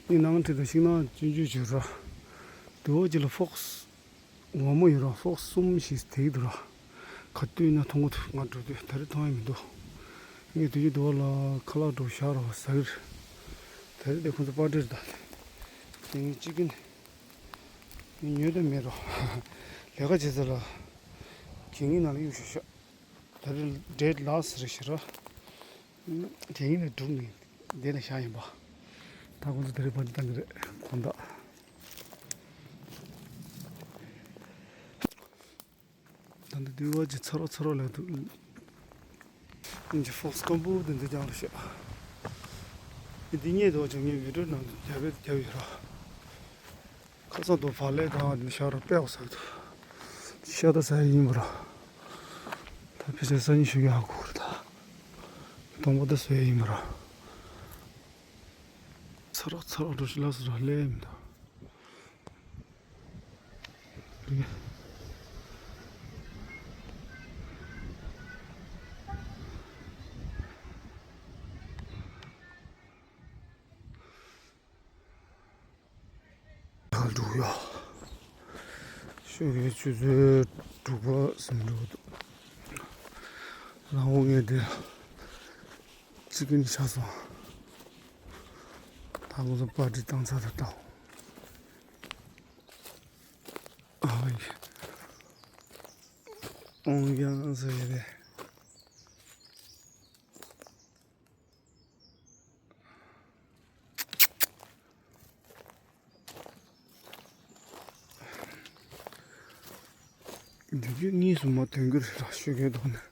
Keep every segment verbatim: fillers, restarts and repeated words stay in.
ངས་ནང་ཁྲིད་དང་ཤིང་ནགས་སྤྱོད་འཇུག་བྱོས་ར། དུ་བ་ཅིག་ལ་ཕོགས་སུ་འོ་མ་ཡོད་ར། ཕོགས་སུ་གསུམ་ཞིག་དེ་གི་འདུག་ར། ག་དུས་ན་མཐོང་གི་འདུག་ང་འགྲོ་དུས་ད་རེས་མཐོང་ཡ་མི་འདུག་ངས་དུས་ཀྱི་དུ་བ་ལ་ཁ་ལག་འགྲོ་བཞག་ར་ཟ་གི་རེད། ད་རེས་དེ་ཁོང་ཚོ་པར་ཊི་རེད་ད། དེ་ངས་ཅི་གིན། ངས་ཉོས་དོན་མེད་ར། ལས་ཀ་བྱེད་ས་ལ། གད་སྙིགས་ནང་ལ་གཡུག་བཞག་ཤག་ད་རེས་འདྲེ་ལགས་ཟེར་ཞེས་ར། དེ་ཡིན་ན་འགྲུབ་ནས་འདི་ལ་བཞག་ཡིན་པ། ད་ཁོང་ཚོ་དེ་རིང་པར་ཊི་བཏང་གི་རེད་དགོང་དག་ད་འདི་དུས་བ་ཅི་ཚ་རོགས་ཚ་རོགས་ལས་འདུག་ཨིན་ཇི་ཕོགས་སྐམ་པོ་དེ་འདི་རྒྱང་ལ་བཤད། འདི་གཉིས་དོ་ཅང་ངས་བི་ཌིའོ་ནང་དུ་རྒྱབ་པའི་རྒྱབ་ཡོད་ར། ཁ་སང་དུ་བག་ལེབ་དང་ནི་ཤ་ར་པད་འོ་ཟ་གི་འདུག་ཤ་ད་ཟ་ཡི་ཡིན་པ་ར། ད་ཕལ་ཆེར་སང་ཉིན་ཞུ་གི་ཧ་གོ་གི་རེད་ད། སྟོང་པ་ད་ཟ་ཡི་ཡིན་པ་ར། ཚ་རོགས་ཚ་རོགས་འགྲོ་ཤི་ལ་སུ་ར་ལས་མི་འདུག་ཡར་འགྲོ་ཡ། ཤོག་གི་ཆུ་ཚོད་དྲུག་པ་ཟིན་འགྲོ་འདུག་ལམ་འོག་ངས་དེ་ཅི་གིན་ཆགས་སོང་། ད་ང་ཚོ་པར་ཊི་བཏང་ཚར་ད་ལྟ། ཨ་ཡེ། ཨོང་ཡང་ཟེར་ཡ་རེད། འདི་རྒྱུ་གཉིས་སུ་མ་ཐོན་གྱི་རེད་ར་ཤོད་མཁན་དོགས་ནས།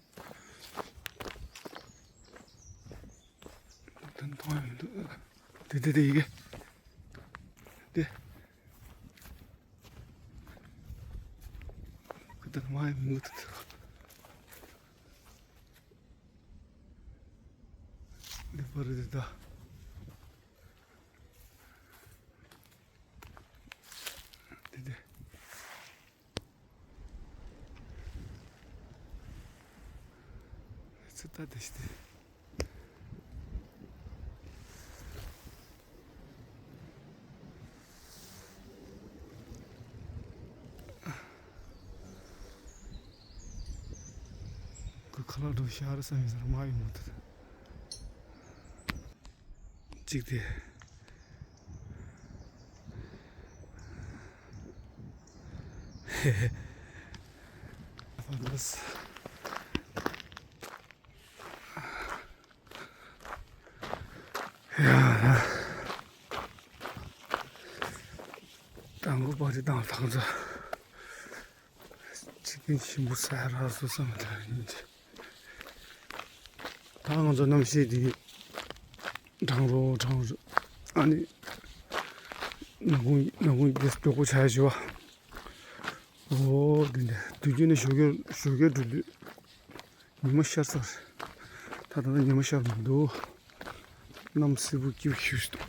དོན་མཐོང་ཡ་མི་འདུག་དེ་དེ་དེ་ཡི་གེ་དེ། ཁུ་དར་མ་ཡི་མི་འདུག་འདི་པར་འདི་ད། འདི་འདི། ཚི་ད་འདི་ཞི་འདི། ཁོ་ཁ་ལག་འགྲོ་ཤར་བསམ་ཡིན་ཟེར་མ་ཡོང་མ་ཐུབ། གཅིག་དེ། ཧེ་ཧེ། ཡ། དང་པོ་པར་ཊི་བཏང་ཐང་ཚ། ཅི་གིན་ཞིམ་པོ་ཟ་རག་སོ་བསམ་ད་ཡིན་གྱི། ད་ང་ཚོ་གནམ་གཤིས་འདི་གྲང་རོ་གྲང་རོ། ཨ་ནི་ནག་ཁུང་ནག་ཁུང་འདི་མགྱོགས་པོ་ཆགས་ཞུ་བ། འོ་འདི་འདི་དུས་རྒྱུན་ནས་ཞོགས་ཀས་ཞོགས་ཀས་འགྲོ་དུས་ཉི་མ་ཤར་ཚར། ད་ད་ལྟ་ཉི་མ་ཤར་མི་འདུག་གནམ་སེར་པོ་སྐྱིད་པོ་ཞེ་པོ་ཞིག་འདུག་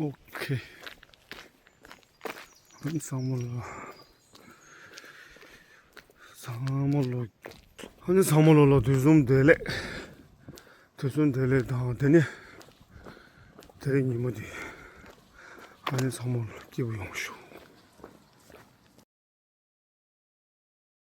ཨོ་ཁེ། ཚང་མ་ལོ། ཚང་མ་ལོ། ཨ་ནི་ཚང་མ་ལོ་ལ་དུས་གསུམ་བདེ་ལེགས། དུས་གསུམ་བདེ་ལེགས་དང་དེ་ནི། དེ་རིང་ཉིན་མོ་འདི། ཨ་ནི་ཚང་མ་ལོ་སྐྱིད་པོ་ཡོང་ཤོག